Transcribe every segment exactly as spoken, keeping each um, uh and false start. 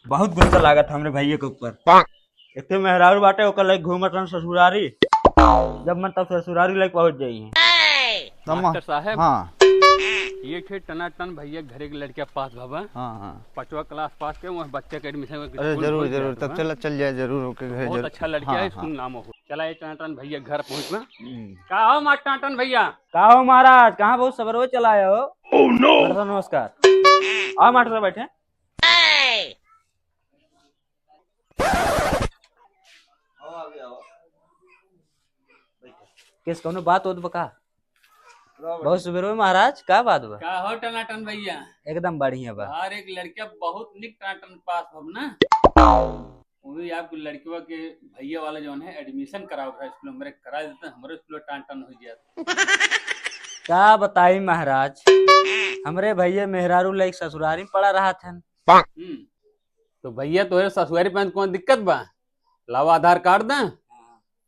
बहुत गुस्सा लागत हमरे भैया के ऊपर। एक तो मेहरारू बाटे, ओकर लइके घूमत रहन ससुरारी, जब मन तब ससुरारी लइके पहुंच जाई हैं। तम-, मास्टर साहब, हाँ। ये ठे टनाटन भैया के घरे के लड़किया पास भवा। हाँ, हाँ। पाँचवा क्लास पास के, वह बच्चे के एडमिशन अरे स्कूल जरूर, खोल दिया जरूर, तब बा। चला, चल जाए जरूर ओके घरे बहुत जरूर। अच्छा लड़किया हाँ, है, हाँ। स्कूल नाम हो। चला ये टनाटन भैया के घर पहुँच बा। हम्म। का हो मास्टर टनाटन भैया? का हो महाराज, कहाँ बहुत सबरवे चला आए हो? Oh no! मास्टर साहब नमस्कार। आओ मास्टर साहब बैठे। आओ, आगे आओ। बैठो। किस कौनो बात होत बा का? आओ, बहुत बैठो। सुबेर हो महाराज, का बात बा? का हो टनाटन भैया? एकदम बढ़िया बा। यार, एक लड़किया बहुत निक टनाटन पास भव ना। वही आपके लड़कवा के भैया वाला जौन है, एडमिशन कराओ है स्कूल, हमरे करा देते, हमरे स्कूल टनाटन हो जात। का बताई महाराज, हमरे भैया मेहरारू लइके ससुरारी में पड़ा रहत हन। हम्म। तो भैया तोहरे ससुरारी पे कौन दिक्कत बा? लावा आधार कार्ड दे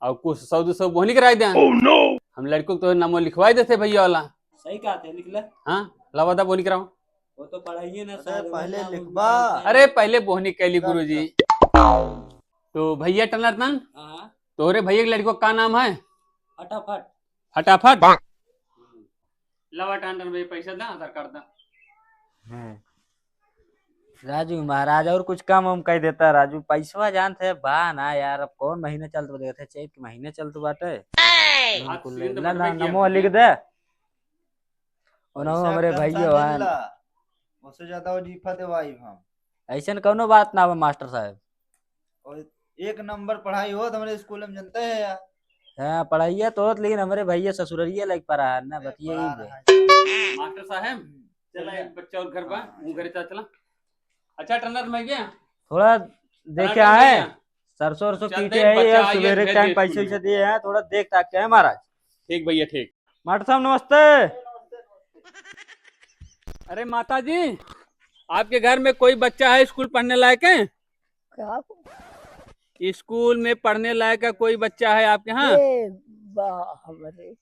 और कुछ सौ दो सौ बोहनी कराई दे। Oh no! हम लड़कों को तोहरे नामो लिखवाई देते भैया वाला। सही कहा थे, लिख ले। हाँ, लावा दा बोहनी कराओ। वो तो पढ़ाइए ना अरे, सर, पहले वो ना लिखबा। उनका अरे, पहले बोहनी कैली गुरुजी। तो भैया टनाटन, हाँ। तोहरे भैया के लड़कों का नाम है? फटाफट। फटाफट। लावा टनाटन भैया, पैसा दा, आधार कार्ड दा। हम्म। राजू महाराज और कुछ काम हम कह देता राजू, पैसवा जानत है बा ना यार, अब कौन महीना चलत बा, देखत है चैत के महीने चलत बाटे। हाँ, बिल्कुल, सीजन तो ला ना, बटबे किया नमो भैया। लिख दे। ओनहु पैसा हमरे टेंशन भैया ले हन। ला, उससे ज्यादा वजीफा देवाई हम। ऐसन कौनो बात ना बा मास्टर साहब। और एक नंबर पढ़ाई होत हमरे स्कूल में, जनते है यार। हाँ, पढ़ाइया तो होत, लेकिन हमरे भैया ससुररिया लग पड़ा है ना, अरे, बतिया पढ़ा ही बे। रहा है। मास्टर साहब, हम्म, चला चल एक जा। बच्चा और घर बा, हाँ, हाँ, वो चल। घरे चला, चला। अच्छा, टनर में गया? थोड़ा देख के टनर में आए, गया? सरसों वरसों चल पीटे देख, हैं, बच्चा ये आइए, सुबेरे भेज टाइम दिए पैसे स्कूल वैसे में। दिए हैं, थोड़ा देख ताक के हैं महाराज। ठीक भैया, ठीक। मास्टर साहब नमस्ते। अरे माता जी, आपके घर में कोई बच्चा है स्कूल पढ़ने लायक है? क्या? स्कूल में पढ़ने लायक का कोई बच्चा है आपके यहाँ? ए, बा, हमरे,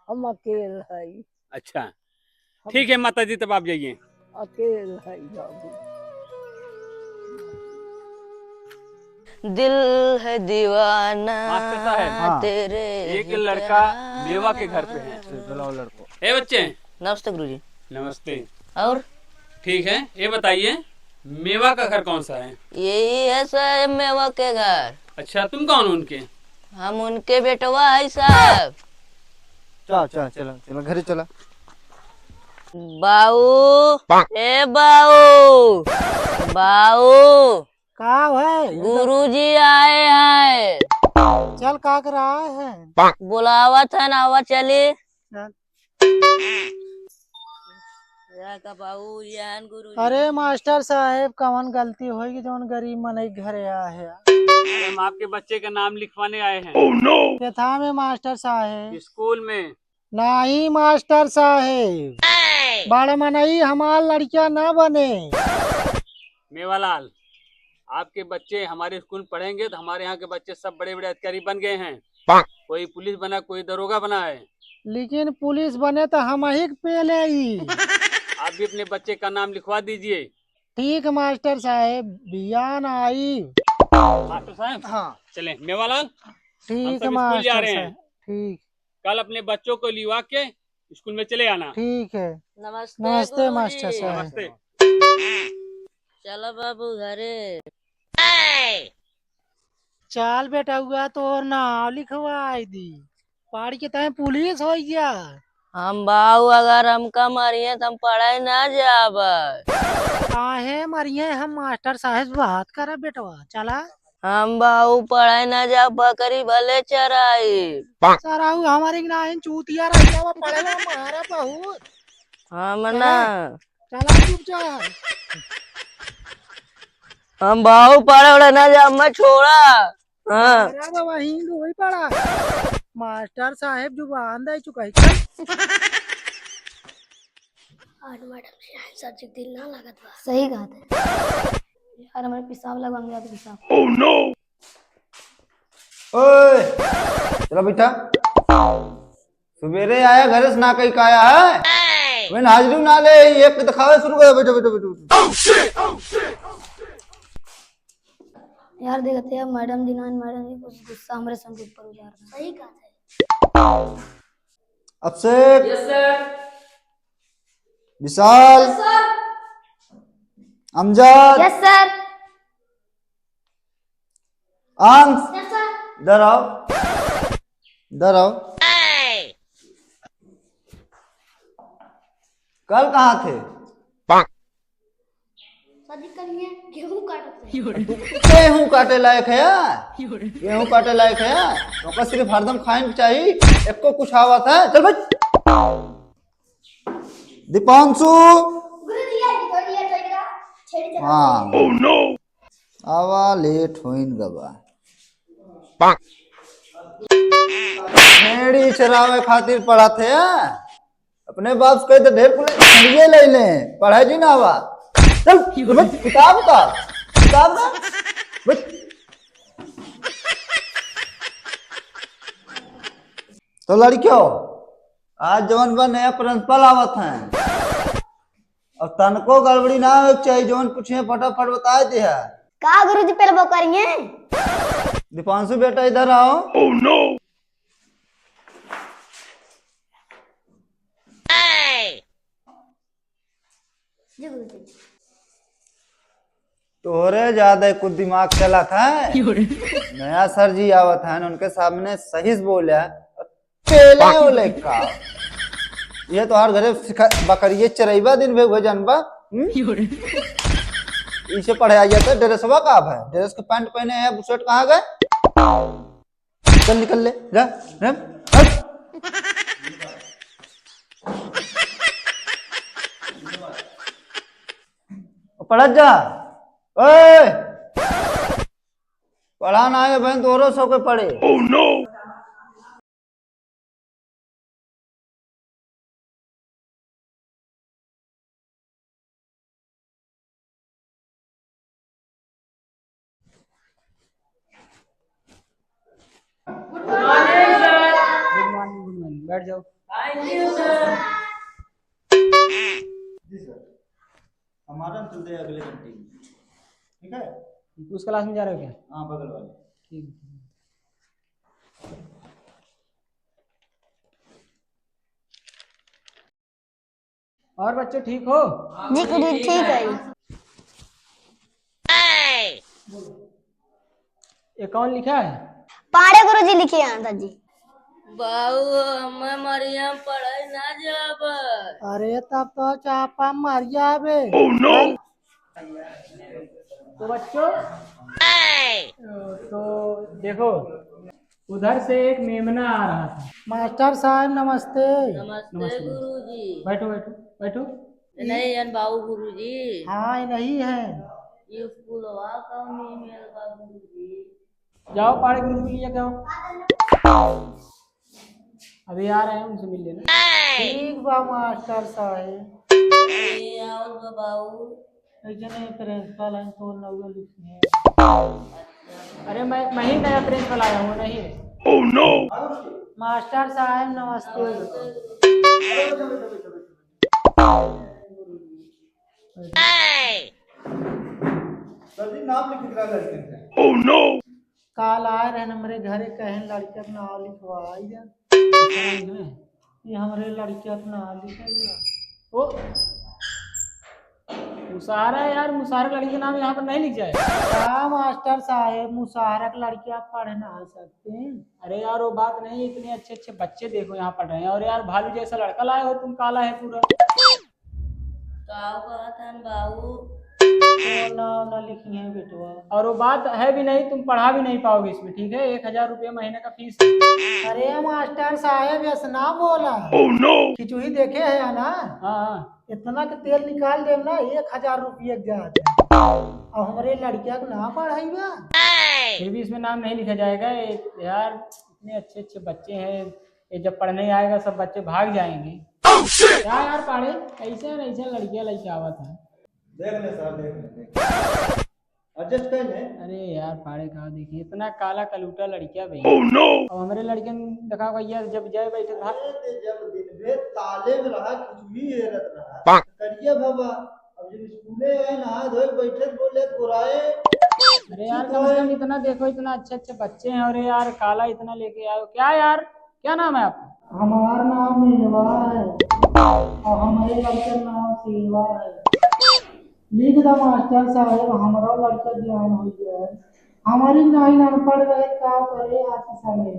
हम अकेल हई। अच्छा, हम ठीक है माता जी, तब आप जाइए। अकेल हई बाबू। दिल है दीवाना मास्टर साहब, हाँ। तेरे एक ही लड़का प्यार मेवा के घर पे है। से बुलाओ लड़को। ए बच्चे। नमस्ते गुरुजी। नमस्ते। और? ठीक है, ये बताइए, मेवा का घर कौन सा है? यही है सर, मेवा के घर। अच्छा, तुम कौन हो उनके? हम उनके बेटवा है साहब। चल, चल, चल, चल, घरे चला। बाऊ, ए बाऊ, बाऊ। का है? गुरुजी आए हैं। चल, का कर रहा है? बुलावत है ना, आवा चली। चल। या का बाऊ, ये हन गुरुजी। अरे मास्टर साहेब, कवन गलती होई कि जौन गरीब मनई के घरे आए हैं? अरे, हम आपके बच्चे का नाम लिखवाने आए हैं। Oh no! केथा में मास्टर साहेब? स्कूल में। नाही मास्टर साहेब, बड़ मनई हमार लड़किया ना बने। मेवालाल, आपके बच्चे हमारे स्कूल में पढ़ेंगे तो हमारे यहाँ के बच्चे सब बड़े-बड़े अधिकारी बन गए हैं। कोई पुलिस बना, कोई दरोगा बना है। लेकिन पुलिस बने तो हम ही के पेले ही। आप भी अपने बच्चे का नाम लिखवा दीजिए। ठीक मास्टर साहेब, बियान आई। मास्टर साहेब, हाँ। चले, मेवालाल, हम ठीक सब है स्कूल जा मास्टर रहे हैं। साहेब, ठीक। कल अपने बच्चों को लिवा के स्कूल में चले आना। ठीक है। नमस्ते नमस्ते गुरुजी। मास्टर साहेब। नमस्ते। चलो बाबू घरे। चाल बेटउआ, तोर नाव लिखवाई दी, पढ़ के तैं पुलिस होइ जा। हम बाऊ, अगर हमका मरिहे त हम पढ़े ना जाब। काहे मरिहे? हम मास्टर साहेब से बात करब बेटवा, चला। हम बाऊ पढ़े ना जाब, बकरी भले चराई। सराऊ हमारे के नाहीं चूतिया रह जावा, पढ़े ना मारा बहुत। हम चला, ना। चला चुपचाप। हम बाऊ पढ़े उढ़े ना जाब, मैं छोड़ा। हाँ। अरे बाबा, हिंदू होई पड़ा। मास्टर साहेब जुबान दे चुका है। आज मैडम से आए सर जी दिल ना लागत बा। सही बात है। यार, हमारे पेशाब लगवा, हम जाते पेशाब। Oh no! ओए, चला बैठा। सुबेरे आया घरे से ना कहीं काया है। मैंने हाजिरी ना ले, एक दिखावे शुरू कर, बैठो, बैठो, बैठो, बैठो। यार, देखते हैं, मैडम जी ना, मैडम जी कुछ गुस्सा हमरे संग ऊपर उजार रहा। सही कहा है। Abhishek. Yes sir. Vishal. Yes sir. Amjad. Yes sir. Ansh. Yes sir. इधर आओ, इधर आओ। कल कहाँ थे? सर जी, कल ये गेहूं काटत रहे। तू गेहूं काटे लायक है या? गेहूं काटे लायक है या? तो का सिर्फ हरदम खाए के चाहिए, एको कुछ आवत है। चल भाई। दीपांशु। गुरुजी, आज थोड़ी लेट हो गया। छेड़ी चला हाँ। आवा लेट होइन गवा। छेड़ी चरावे खातिर पढ़त है। अपने बाप से कहे तो ढेर कुल छेड़िए ले ले, पढ़े जी ना आवा। चल, बच, किताब का, किताब का, बच। तो लड़कियों, आज जवन बा नया प्रिंसिपल आवत हैं। और तनको गड़बड़ी ना होए के चाहिए, जवन पूछे फटाफट बताए दे है। का गुरुजी पेलबो करिए? दीपांशु बेटा इधर आओ। Oh no! जी गुरुजी। तोहरे ज्यादा कुछ दिमाग चलत है। नया सर जी आवत हैं, उनके सामने सही से बोले, पेले हो लेका। ये तोहार घरे सिखा-, बकरिए चरैबा दिन भे हुए जनबा। हम्म? इसे पढ़े आ जाता, ड्रेसवा का है? ड्रेस के पैंट पहने हैं, बुशर्ट कहाँ गए? चल निकल ले, जा, जा, हट। पढ़त जा। ओए! पढ़ा ना है बहन, तोरो सौ के पढ़े। Oh no! Good morning, sir. Good morning, good morning. बैठ जाओ। Thank you, sir. जी सर, हमारा चलते हैं अगले घंटे में, ठीक है? उस क्लास में जा रहे हो क्या? हाँ, बगल वाले। ठीक है। और बच्चों, ठीक हो? जी गुरुजी, ठीक है। ये कौन लिखा है? पाड़े गुरुजी लिखे हैं, सर जी। बाबू, हमें मरियम पढ़े ना जाब। अरे, तब तो चापा मर जाबे। Oh no! तो बच्चों, तो देखो, उधर से एक मेमना आ रहा था। मास्टर साहब, नमस्ते। नमस्ते, नमस्ते। गुरुजी। बैठो, बैठो, बैठो। नहीं, यन बाबू गुरुजी। हाँ, ये नहीं है। ये स्कूलवा का मेल बा गुरुजी। जाओ, पाड़े गुरुजी के लिए जाओ। अभी आ रहे हैं, उनसे मिल लेना। ठीक बा मास्टर साहेब। ए, आओ बा बाबू। ऐसे नहीं, प्रिंसिपल हैं, तो नौवे लिखिए। अरे मैं, मैं ही नया प्रिंसिपल आया हूँ, नहीं है। Oh no! मास्टर साहेब नमस्ते। सर जी, नाम लिख के लड़के का। Oh no! काल आए रहन हमरे घरे, कहेन लड़किया के नाम लिखवाई जा। ये हमरे लड़किया के नाम लिखे जा। ओ, मुसाहरा है यार, मुसाहरा लड़की के नाम यहाँ पर नहीं लिख जाए। का मास्टर साहेब, मुसाहरा के लड़किया पढ़ ना सकते हैं? अरे यार, वो बात नहीं, इतने अच्छे अच्छे बच्चे देखो यहाँ पढ़ रहे हैं, और यार भालू जैसा लड़का लाए हो तुम, काला है पूरा। का कहत हन बाबू? तो ना, ना लिखी है बेटवा। और वो बात है भी नहीं, तुम पढ़ा भी नहीं पाओगे इसमें, ठीक है? एक हजार रुपया महीने का फीस है। अरे मास्टर साहेब, ऐसा ना बोला। Oh no! खिचुही देखे है ना? हाँ, हाँ। इतना के तेल निकाल देब ना, एक हजार रुपया के जात है। अब हमरे लड़किया के ना पढ़ाई बा। फिर भी इसमें नाम नहीं लिखा जाएगा। ये यार, इतने अच्छे अच्छे बच्चे हैं, ये जब पढ़ने आएगा, सब बच्चे भाग जाएंगे। क्या यार पाड़े, ऐसे न ऐसे लड़कियां लइके आवत हैं। देख ले सर, देख ले, देख ले। Adjust कर ले। अरे यार पाड़े, का देखी, इतना काला कलूटा लड़किया बे। Oh no! अब हमरे लड़कन देखा भैया, जब जाए बैठे भाग। अरे ते जब दिन भर ताले में रहा, कुछ भी हेरत रहा। करिया बाबा, अब जब स्कूले आए, नहा धोए, बैठे, बोले, गोराए। अरे यार, कम से कम इतना देखो, इतना अच्छे अच्छे बच्चे हैं। अरे यार, काला इतना लेके आए हो क्या यार? क्या नाम है आपका? हमार नाम मेवा है और हमारे लड़के नाम सेवा है। लिख द मास्टर साहब, हमारा लड़का ज्ञान हो जाए। हमारी नाइन अनपढ़ रहे, का करे आके साले।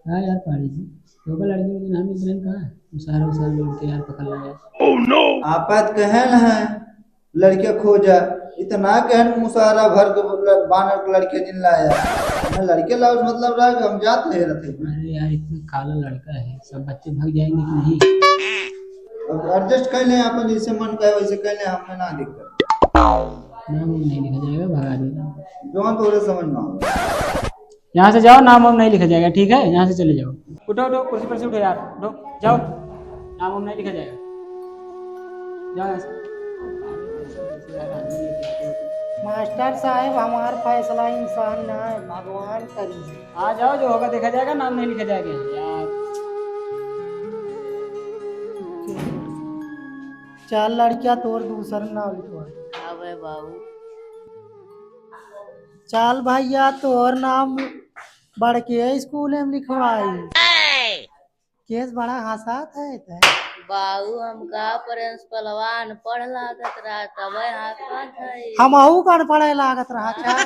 हाँ यार पाड़ी जी, तो का लड़की के नाम इतने का मुसारा उसारा लड़के यार पकड़ ला यार। आपत कहन है लड़के खोजा, इतना कहन मुसारा भर के ल-, बानर के लड़के जिन लाया। मैं लड़के लाओ मतलब रहा कि हम जात रहे रहते हैं। अरे यार, इतना काला लड़का है, सब बच्चे भाग जाएंगे कि नहीं? अब एडजस्ट कर ले अपन, जैसे मन कहे वैसे कर ले, हमें ना दिक्कत। नाम वाम नहीं लिखा जाएगा, भगा देगा। जौन तोरे समझ में आवे। यहाँ से जाओ, नाम वाम नहीं लिखा जाएगा, ठीक है? यहाँ से चले जाओ। उठो, उठो, कुर्सी पर से उठो यार, उठो, जाओ। नाम वाम नहीं लिखा जाएगा, जाओ यहाँ से। मास्टर साहब, हमार फैसला इंसान ना है, भगवान करी। आ जाओ, जो होगा देखा जाएगा, नाम नहीं लिखा जाएगा यार। चल लड़किया, तोर दूसर नाम लिखवा। अबे बाबू। चल भैया, तोर नाम बड़के स्कूल में लिखवाई। केस बड़ा हंसात है ते। बाबू, हमका प्रिंसिपलवा अनपढ़ लागत रहा, तबे हंसात है। हमहू का अनपढ़ लागत रहा, चल।